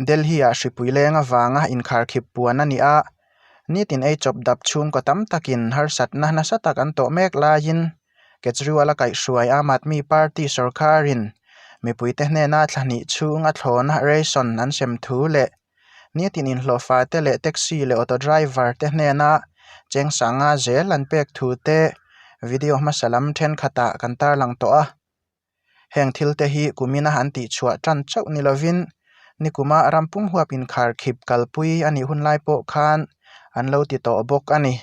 Delhi-ah hripui leng avanga inkharkhip puan a ni a, nitin ei chawp dap chhungkaw tam takin harsatna nasa tak an tawh mek laiin Kejriwal-a kaihhruai Aam Aadmi Party sawrkharin mipuite hnena thla hnih chhunga thlawna ration an sem thu leh nitin inhlawhfa te leh taxi leh auto driver te hnena cheng sanga zel an pek thu te video hmasa lam thenkhatah kan tarlang tawh a. Heng thil te hi kumina an tihchhuah tan chauh ni lovin nikuma rampum huap inkharkhip kalpui a nih hun lai pawh khan an lo ti tawh bawk a ni.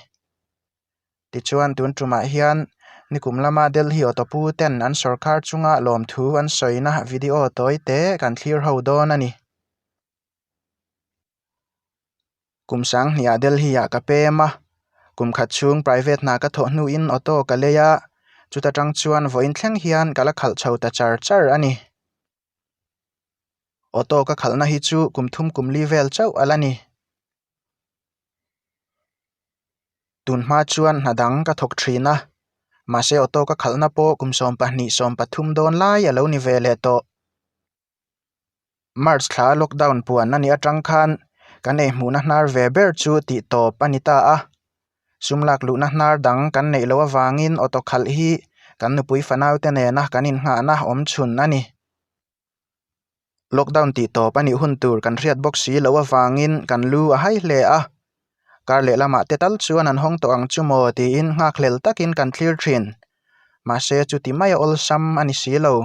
Tichuan tun tumah hian nikum lama Delhi auto pu ten an sawrkar chunga lawmthu an sawina video tawi te kan thlir ho dawn a ni. Kum sang hniah Delhi ah ka pem a, kum khat chhung private hna ka thawh hnuin auto ka lei a, chuta tang chuan vawiin thleng hian ka la khalh chho ta char char a ni. Auto ka khalhna hi chu kum thum kum li vel chauh a la ni. Tun hma chuan hna dang ka thawk thin a, mahse auto ka khalhna pawh kum 12 13 dawn lai a lo ni ve leh tawh. March thla lockdown puan a nih atang khan kan ei hmuhna hnar ve ber chu tih tawp a ni ta a, sum lak luhna hnar dang kan neih loh avangin auto khalh hi kan nupui fanau te nena kan innghahna awm chhun a ni. Lockdown tih tawp a nih hun tur kan hriat bawk si loh avangin kan lu a hai hle a, kar lehlamah te tal chuan an hawng tawh ang chu maw tiin nghakhlel takin kan thlir thin, mahse chuti mai a awlsam a ni si lo.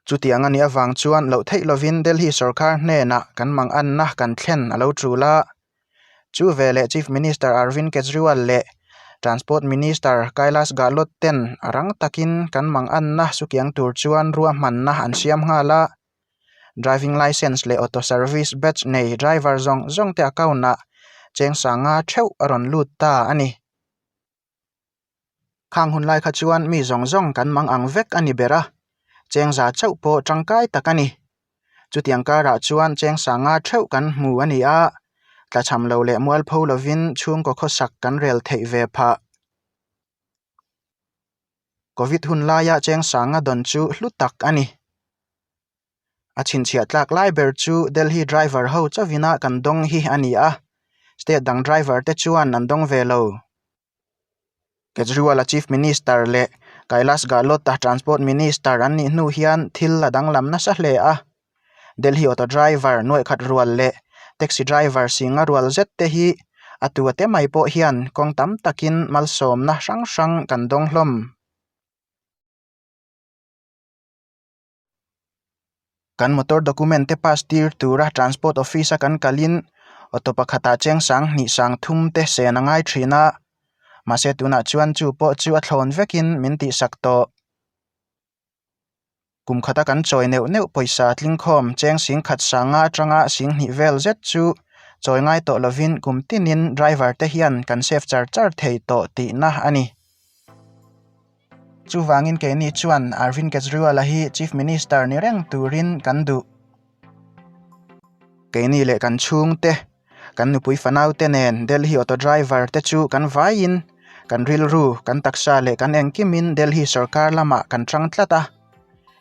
Chutiang a nih avang chuan loh theih lovin Delhi sorkar hnenah kan manganna kan thlen a lo tul a. Chu veleh Chief Minister Arvind Kejriwal leh Transport Minister Kailash Gahlot ten a rang takin kan manganna sukiang tur chuan ruahmanna an siam nghal a. Driving Licence leh Auto Service Badge nei driver zawng zawng te account-ah cheng sanga theuh a rawn lut ta a ni. Khang hun lai kha chuan mi zawng zawng kan mang ang vek a ni ber a, cheng za chauh pawh tangkai tak a ni. Chutiang karah chuan cheng sanga theuh kan hmu a ni a, tlachham lo leh mualpho lovin chhungkaw khawsak kan rel theih ve phah. Covid hun laia cheng sanga dawn chu hlu tak a ni. A chhinchhiah tlak lai ber chu Delhi driver ho chauhina kan dawng hi a ni a, state dang driver te chuan an dawng ve lo. Kejriwal-a Chief Minister leh Kailash Gahlot-a Transport Minister an nih hnu hian thil a danglam nasa hle a. Delhi auto driver nuaihkhat rual leh taxi driver singa rual zet te hi a tua te mai pawh hian kawng tam takin malsawmna hrang hrang kan dawng hlawm. Kan motor document te pass tir tura transport office a kan kalin auto pakhatah cheng sang hnih sang thum te sen a ngai thin a mahse tunah chuan chu pawh chu a thlawn vekin min tihsak tawh. Kum khata kan chawi neuh neuh pawisa tlingkhawm cheng sing khat sanga atanga sing hnih vel zet chu chawi ngai tawh lovin kum tinin driver te hian kan save char char thei tawh tihna a ni. Chuvangin keini chuan Arvind Kejriwal-a hi Chief Minister ni reng turin kan duh. Keini leh kan chhungte, kan nupui fanaute nen Delhi auto driver te chu kan vaiin kan rilru, kan taksa leh kan engkimin Delhi sorkar lamah kan tang tlat a.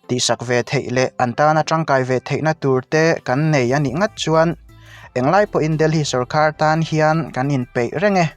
Tihsak ve theih leh an tana tangkai ve theihna tur te kan nei a nih ngat chuan englai pawhin Delhi sorkar tan hian kan inpeih reng e.